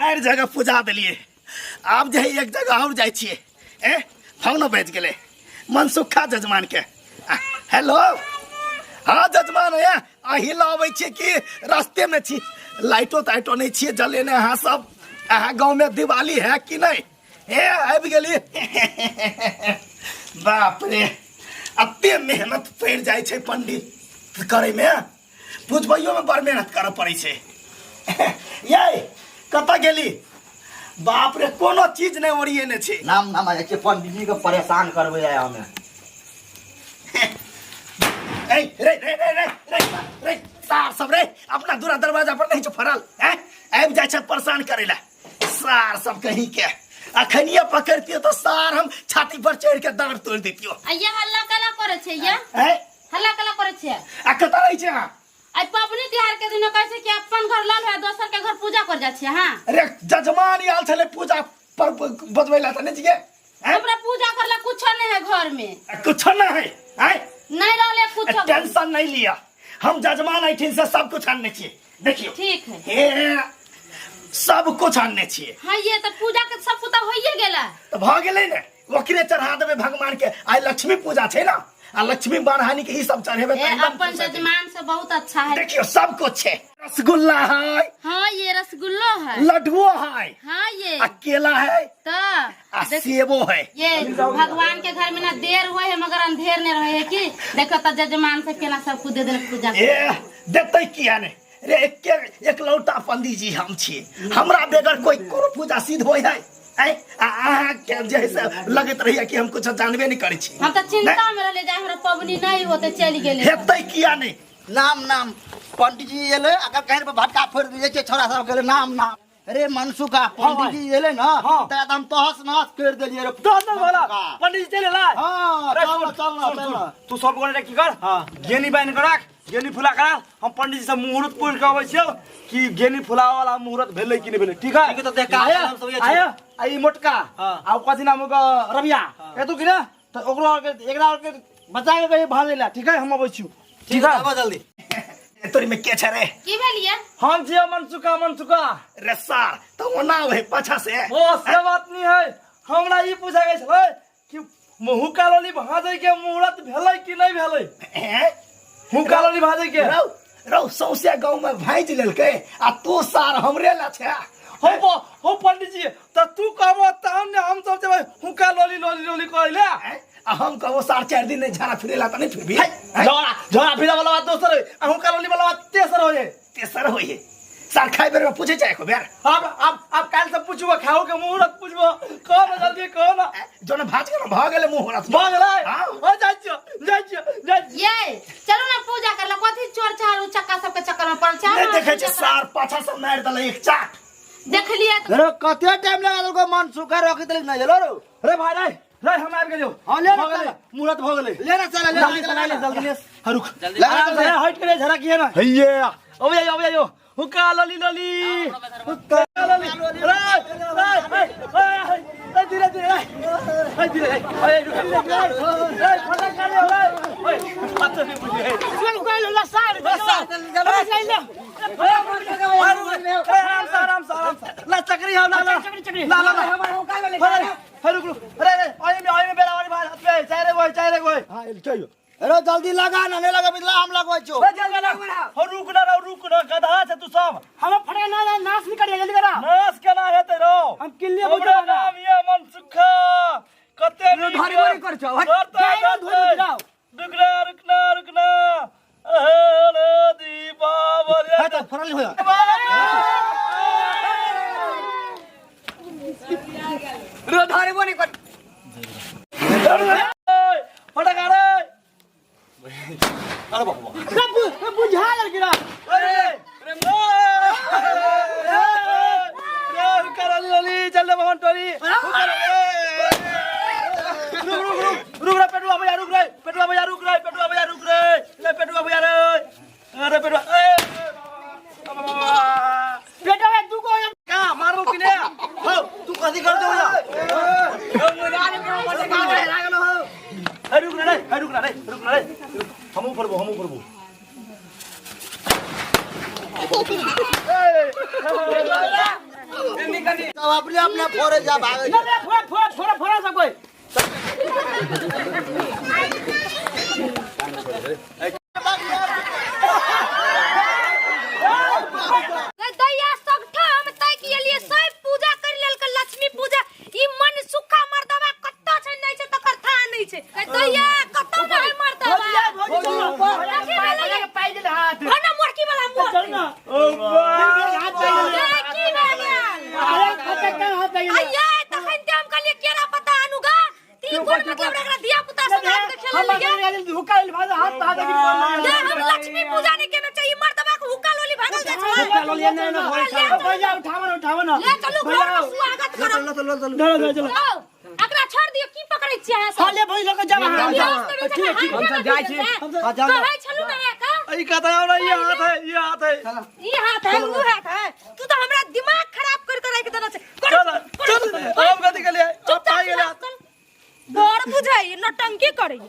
चारि जगह पूजा देलियै आब जे है एक जगह और जाइ छियै ए फोनो बजि गेलै मनसुखा जजमान के हेलो हाँ जजमान है अही लऽ अबै छियै कि रास्ते में छी लाइटो ताइटो नहीं छियै जलेने अहाँ सब अहाँ गाँव में दिवाली है कि नहीं हे आबि गेली बाप रे एते मेहनत पड़ि जाइ छै पंडित करैमे पुजबैयोमे बड़ मेहनत करऽ पड़ै छै यै कतऽ गेली बाप रे कोनो चीज नहि ओरिएने छै नाम नाम आ जाइ छै पंडित जी के परेशान करबै आइ हमे ए रे रे रे रे रे रे सार सब रे अपना दूरा दरवाजा पर नहीं छौ फरल हैं आबि जाइ छै परेशान करै लए सार सब कहीं के अखनिये पकड़तियो तो सार हम छाती पर चढ़ के दाँत तोड़ देतियो आ ये हल्ला कला करे छै ये हैं हल्ला कला करे छै आ कतऽ रहै छै अहाँ आइ पबनी तिहार के दिन कहै छै कि अपन घर लाल है दोसर के घर पूजा कर जाइ छै हां अरे जजमान आयल छलै पूजा पर बजबै लए तऽ नहि छियै हैं? हमरा पूजा करला कुछो नहीं है घर में कुछो नहीं है हैं? नहीं रहले कुछो टेंशन नहीं लिया हम जजमान एहिठिन से सब कुछ आनने छियै देखियौ ठीक है हे सब कुछ आनने छियै हाँ ये तो पूजा के सब कुछ होइए गेला तऽ भऽ गेलै ने ओकरे चढ़ा देबै भगवान के आइ लक्ष्मी पूजा छै ने आ लक्ष्मी बारहानी के ई सब चढ़ेबै ए तऽ एकदम अपन खुश हेतै। जजमान से बहुत अच्छा है देखियौ सब कुछ छै रसगुल्ला है हाँ ये रसगुल्लो है लड्डुओ है हाँ ये आ केला है तो आ देख- सेबो है ये भगवान के घर में ना देर हुए है मगर अंधेर नहीं रहे है कि देखो तो जजमान से केना सब कुछ दे देलक पूजा ए देतै किया ने रे एके एकलौता पंडीजी जी हम छी हमरा बेगर कोई कोनो पूजा सिद्ध होय है ऐ आ अहाँ के जे है से लगैत रहैया कि हम कुछ जानबे नहीं करै छी हम तो चिंता में रहले जाय हमरा पबनी नहीं होते चली गेले हेतै किया नहीं नाम नाम पंडित जी एले अगर कहीं पर भटका फोड़ दिए छै छोरा सब गेले नाम नाम अरे मनसुखा पंडित जी एले ना हाँ। त एकदम तहस नहस कर देलिए रे दस दस भला पंडित जी चले ला हाँ, अरे चल सुन, ना, चल ना, सुन, चल सुन। ना। तू सब गोटे की कर गेनी बान्हि के राख गेनी फुला करा हम पंडित जी से मुहूर्त पूछ के अबै छियौ कि गेनी फुला वाला मुहूर्त भेलै कि नहि भेलै ठीक है ठीक है, तो देख का आया हम सब ये आया आ ई मोटका हाँ। आ कथी नाम ओकर रबिया एतु कि ना तऽ ओकरो आर के एकरा आर के बचा के कहीं भागै ला ठीक है हम अबै छियौ ठीक है आबऽ जल्दी तोरी में के छै रे की भेलिए हम छियै मनसुखा मनसुखा रे सार तऽ ओना होय पाछा से ओ से बात नहीं है हमरा ई पूछा के छलै कि मुहुका लोली भाजै के मुहूर्त भेलै कि नहि भेलै हैं? हुका लोली भाजै के रौ रौ सौंसे गाँव में भाँजि लेलकै आ तू सार हमरे ला छै हो हो पंडित जी तऽ तू कहबो तहन ने हम सब जेबै हुका लोली लोली लोली करै ले हैं? आ हम कहबो सार चारि दिन नहि झाड़ा फिरेला तऽ नहि फिरबी हैं? झोरा झोरा फिरा वाला बात दोसर है आ हुका लोली वाला बात तेसर हो जाए तेसर होइ है सार खाइ बेर में पूछे छै एको बेर अब अब अब काल्हि से पूछबो खाओ के मुहूर्त पूछबो कहो ना जल्दी कहो ना जो ने भाज के भऽ गेलै मुँह होरत भऽ गेलै हाँ। हो जाइ छियो जाइ छियो जाइ छियो ये चलो ना पूजा कर ला कथी चोर चार उचक्का सबके चक्कर में पड़ल छै नहि ना देखै छै पूजा कर- सार पाछा से मारि देलै एक चाट देखलिए तो रे कते टाइम लगा देलको मनसुखा रोकी देलक नहीं एलो रो रे भाई रे रे हम आबि गेलियो हाँ, ले भऽ ना, गेलै मुहूर्त भऽ गेलै ले ना चला ले जल्दी से ले जल्दी ले हाँ, रुक लगा आराम से ले। हट के झरा की है ना हैये अब जाइयो अब जाइयो हुक्का लली लली हुक्का लली रे रे रे रे धीरे धीरे रे रे धीरे रे ओए रुक रे रे फटा खा ले रे ओए हाथ नहीं बुझे आराम से आराम से आराम से ला चक्री हम ला ला ला ला ला अरे रुक रुक अरे अरे ओए में ओए में बेरा वाली बात पे चाहे रे गोई चाहे रे गोई हां चाहिए अरे जल्दी लगा ना नहीं लगा बिदला हम लगबै छो अरे जल्दी लगा हो रुक ना रो रुक ना गधा छै तू सब हम फटे ना ना नाश नहीं करिए जल्दी करा नाश केना हेतै रो हम किल्ले हमरा बुझा नाम ये मनसुखा कते नीक धरी धरी कर छौ, हट, डरतै, जाय ना, धोरी डरतै। जाओ। रुकना रुकना रुकना अहे दीपावली है तो फरल हो रो धरे बने कर फटका रे सब बुझा लग गिरा अरे रे रे रुका लली लली चल दे भवन टोली रुक रुक रुक रुक रे पेटुआ भैया रुक रे पेटुआ भैया रुक रे पेटुआ भैया रुक रे ले पेटुआ भैया रे अरे पेटुआ ए बेटा बे दू गो का मारबो कि ने हो तू कथी कर दे हो ए रुक ना रे ए रुक ना रे रुक ना रे हमहू पड़बो हमहू पड़बो सब अपने अपने फोड़े जा भागे। ना ना, फोड़ा फोड़ा फोड़ा फोड़ा सब कोई। दैया सगठा हम ताकि एलिए, सब पूजा कर लेलक लक्ष्मी पूजा। ई मन सुखा मर्दवा कत्ता छै नै छै तकर था नै छै। दैया कत्ता नै मर्दवा। भौजी चलो। कथी भेलै? पाइ गेल हाथ। हँ ना, मोरकी वाला मोर। चल ना। हाथ पाइ गेल। ए, की भए गेल? अरे फटक हाथ पाइ गेल। अइये तखन ते हम कहलिए केरा पत्ता आनू गा। ती कोन मतलब एकरा धिया पुता सब आबि के खेलल हम लिए? हुक्का हाथ हाथ। ये हम लक्ष्मी पूजा नहीं केने छै, ई मर्दवा के हुक्का लोली भागल जाइ छै। हुक्का लोली एने एने भोरे छै। भैया उठावन उठावन। ले चलू, घर में स्वागत करब। चलो चलो। चलो चलो चलो। आओ, एकरा छोड़ दियो। की पकड़ै छियै अहाँ सब? हां, ले भई लके जा। ठीक ठीक, हम सब जाइ छी। कहै छलु ना का। ई कहता है ना, ये हाथ है, ये हाथ है। ई हाथ है, ऊ हाथ है। तू तो हमरा दिमाग खराब कर के राखि देने छै। चल चल, अब गति के लिए अब पाई गेल हाथ। बड़ बुझाई नौटंकी करैया।